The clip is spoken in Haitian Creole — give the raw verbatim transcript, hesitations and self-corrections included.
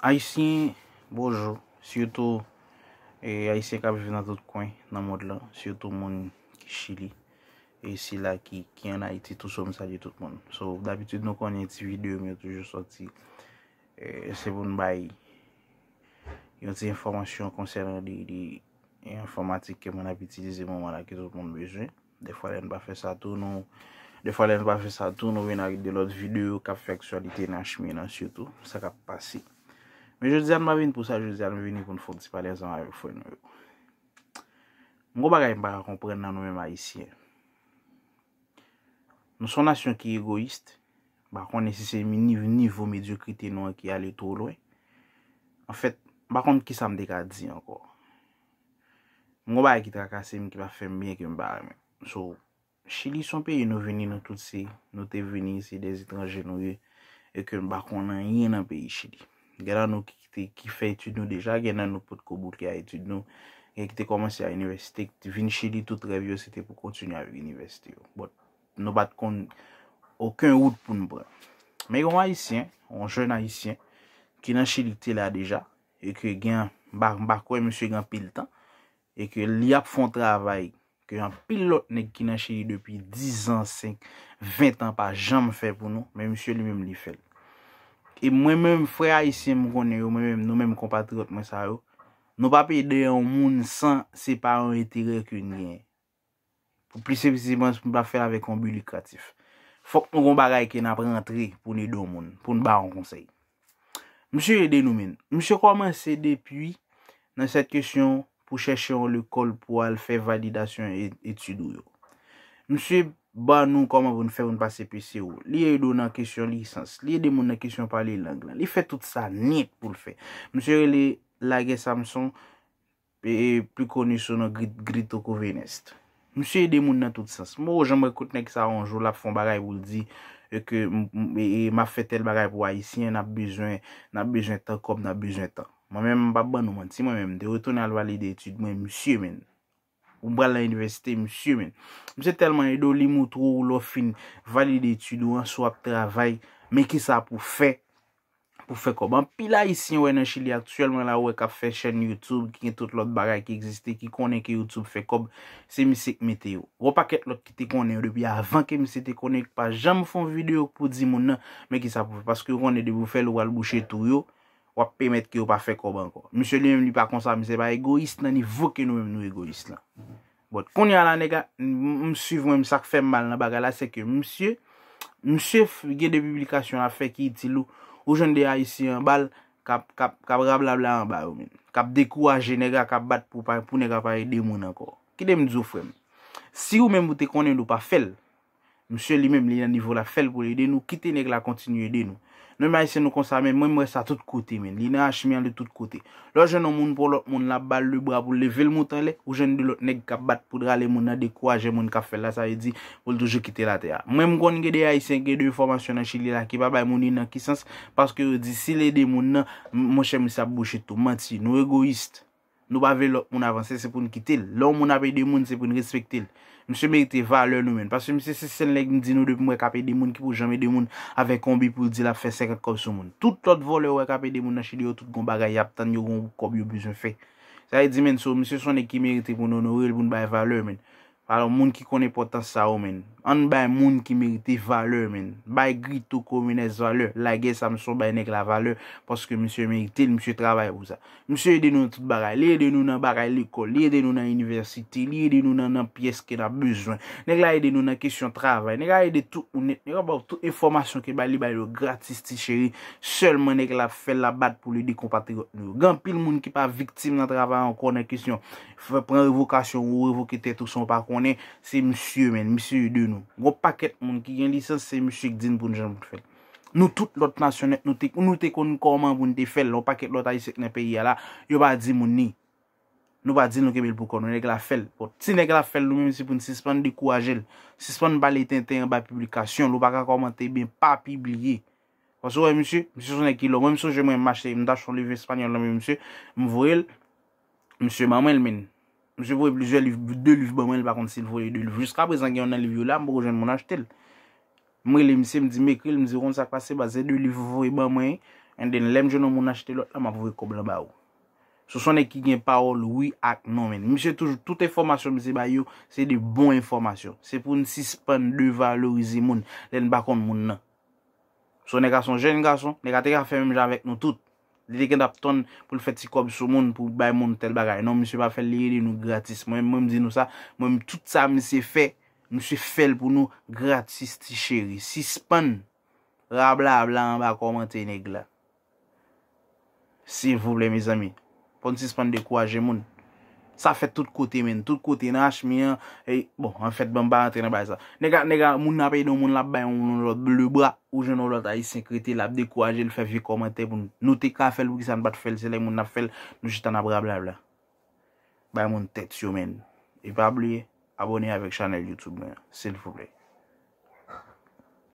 Ayisyen, bonjou. Sitou e, Ayisyen k ap viv nan tout kwen nan mond lan, sitou moun ki Chili. E sila ki, ki ann Ayiti tou, so m salye tout moun. So, dabitid nou konnen ti videyo m yo toujou sòti. E, se pou n bay yon ti enfòmasyon konsènan de, de enfòmatik ke mwen ap itilize moman la ke tout moun bezwen. Defwa lè n pa fè sa tou, nou defwa lè n pa fè sa tou, nou vin ak de lòt videyo k ap fè aktyalite nan H M I nan sitou, sa k ap pase. Men jodi a n pa vin pou sa, jodi a nou vini pou n fè yon ti pale ansanm avèk frè nou yo. M gon bagay m pa ka konprann nan nou menm Ayisyen. Nou se yon nasyon ki egoyis, m pa konnen si se nivo medyokrite nou an ki ale twò lwen. Anfèt, m pa konn kisa m te ka di ankò. M gon bagay ki trakase m, ki pa fè m byen, ke m pa renmen. So, Chili se yon peyi nou vini, nou tout se, nou te vini, se de etranje nou ye, e ke n pa konn anyen nan peyi Chili. Gen nan nou ki te, ki fè etid nou deja, gen nan nou potko bout ki a etid nou, gen ki te kòmanse a inivèsite, ki vin Chili, tout rèv yo se te pou kontinye avèk inivèsite yo. But nou pa t konn okenn wout pou n pran. Men yon Ayisyen, yon jèn Ayisyen, ki nan Chili ki te la deja, e ke gen, m pa, m pa kwè misye gen anpil tan, e ke li ap fè yon travay ke anpil lòt nèg ki nan Chili depi diz an, senk, ven an pa janm fè pou nou, men misye li menm li fè l. E mwen menm, frè ayisyen m konnen yo, mwen menm, nou menm konpatriyòt mwen sa yo, nou p ap ede yon moun san se pa yon enterè ke n genyen. Pou plis espesifman, pou n pa fè l avèk yon bi likratif. Fòk nou gon bagay ke n ap rantre pou n ede yon moun, pou n ba yon konsèy. Misye ede nou, men. Misye kòmanse depi nan sèt kesyon pou chèche yon lekòl pou al fè validasyon e-, etid ou yo. Misye ban nou kòman pou n fè pou n pase P C O. Li ede w nan kesyon lisans. Li ede moun nan kesyon pale lang lan. Li fè tout sa nèt pou l fè. Misye rele Lagè Samson, e, e, pli koni sou non Grit-, Grito Covenest. Misye ede moun nan tout sans. M poko janm wè kot nèg sa yon jou l ap fè yon bagay pou l di, e, ke m, m, e, e, m ap fè tèl bagay pou Ayisyen, n ap bezwen, n ap bezwen tan kòb, n ap bezwen tan. Mwen menm, m p ap ban nou manti, mwen menm, m te retounen al valide etid mwen, misye, men. Ou pral nan inivèsite, misye, men. Misye tèlman ede w, li moutre w lè w fin valide etid ou an, si w ap travay, men kisa pou fè pou fè kòb. Anpil Ayisyen wè nan Chili aktyèlman la, ou wè k ap fè chèn YouTube, ki gen tout lòt bagay ki egziste, ki konnen ke YouTube fè kòb, se misye k mete yo. Gon pakèt lòt ki te konnen yo depi avan ke misye te konnen, ki pa janm fè yon videyo pou di moun nan, men kisa pou fè, paske yo konnen depi w fè l, ou pral bouche twou yo, w ap pèmèt ke yo pa fè kòb ankò. Misye li menm, li pa konsa, misye pa egoyis nan nivo ke nou menm nou egoyis lan. But kounye a la, nèg la, m, m, m swiv mwen, sa k fè m mal nan bagay la, se ke misye, misye f-, gen de piblikasyon l ap fè ki itil ou, ou jwenn de Ayisyen anba l k ap, k ap, k ap rablabla anba yo, men. K ap dekouraje nèg la, k ap bat pou pa, pou nèg la pa ede moun ankò. Kite m di w, frè m. Si ou menm ou te konnen l, ou pa fè l, misye li menm, li nan nivo l ap fè l pou l ede nou, kite nèg la kontinye ede nou. Nou menm Ayisyen, nou konsa, men mwen, m wè sa tout kote, men. Li nan H M I an, li tout kote. Lè w jwenn yon moun pou lòt moun, l ap ba l lebra pou l leve l monte anlè, ou jwenn de lòt nèg k ap bat pou rale moun nan, dekouraje moun k ap fè l la, sa vle di pou l toujou kite latè a. Mwen, m konn gen de Ayisyen, gen de enfòmasyon nan Chili la ki pa bay moun li nan ki sans, paske yo di si l ede moun nan, m-, monchè, misye ap bouche twou. Manti, nou egoyis. Nou pa vle lòt moun avanse, se pou n kite l. Lè yon moun ap ede moun, se pou n respekte l. Misye merite valè nou menm. Paske misye se sèl nèg m di nou depi m wè k ap ede moun ki pou janm ede moun avèk yon bi pou l di l ap fè senkant kòb sou moun. Tout lòt vòlè ou wè k ap ede moun nan Chili yo, tout gon bagay y ap tann, yo gon kòb yo bezwen fè. Sa vle di, men, so, misye se yon nèg ki merite pou n onore l, pou n bay valè, men. Alò, moun ki konn enpòtans sa yo, men. Ann bay moun ki merite valè, men. Bay Grito Covenest valè. Lagè Samson bay nèg la valè. Paske misye merite l, misye travay pou sa. Misye ede nou nan tout bagay. Li ede nou nan bagay lekòl. Li ede nou nan inivèsite. Li ede nou nan, nan pyès ke n ap bezwen. Nèg la ede nou nan kesyon travay. Nèg la ede tout moun nèt. Nèg la ba w tout enfòmasyon ke bay, li bay yo gratis, ti cheri. Sèlman nèg la ap fè l, l ap bat pou l ede konpatriyòt nou yo. Gen anpil moun ki pa viktim nan travay ankò nan kesyon fè pran revokasyon ou revoke tèt ou san w pa konnen, se misye, men, misye ede nou. Gon pakèt moun ki gen lisans, se misye k di n pou n jan pou n fè l. Nou tout lòt nasyon nèt, nou te, nou te konn kòman pou n te fè l. Yon pakèt lòt Ayisyen k nan peyi a la, yo pa di moun ni. Nou pa di nou kenbe l pou kò nou, nèg la fè l. Bon, si nèg la fè l, nou menm se pou n sispann dekouraje l. Sispann pale tenten anba piblikasyon l, ou pa ka kòmante ebyen pa pibliye. Paske w wè misye, misye se yon nèg ki lò. Mwen, m sonje mwen, m achte, m t achte yon liv espanyòl nan men misye, m voye l, misye ban mwen l, men. Misye voye plizyè liv, de liv ban mwen, li pa konn si l voye de liv. Jiskaprezan, gen youn nan liv yo la, m poko jwenn moun achte l. M rele misye, m di, m ekri l, m di, ou konn sa k pase, baz, se de liv ou voye ban mwen, And then, lè m jwenn yon moun achte lòt la, m ap voye kòb lan ba ou. Si w se yon nèg ki gen pawòl wi ak non, men. Misye toujou, tout enfòmasyon misye bay yo, se de bon enfòmasyon. Se pou n sispann devalorize moun, lè n pa konn moun nan. Si w se yon nèg a se yon jèn gason, nèg a te ka fè menm jan avèk nou tout. Li te gen ap tann pou l fè ti kòb sou moun, pou bay moun tèl bagay. Non, misye pa fè l, li ede nou gratis. Mwen, mwen, m di nou sa, mwen, tout sa misye fè, misye fè l pou nou gratis, ti cheri. Sispann rablabla anba kòmantè nèg la. Silvouplè, mezanmi. Fò n sispann dekouraje moun. Sa fèt tout kote, men. Tout kote, nan H M I an. E, bon, anfèt, ban m pa rantre nan bagay sa. Nèg a, nèg a, moun nan ap ede yon moun, l ap bay yon lòt lebra, ou jwenn yon lòt ayisyen k rete, l ap dekouraje l, fè vye kòmantè pou nou. Nou te ka fè l, poukisa n pa t fè l? Se lè moun nan ap fè l, nou chita n ap rablabla. Bay moun tèt yo, men. E pa bliye, abòne avèk chanèl YouTube mwen an, silvouplè.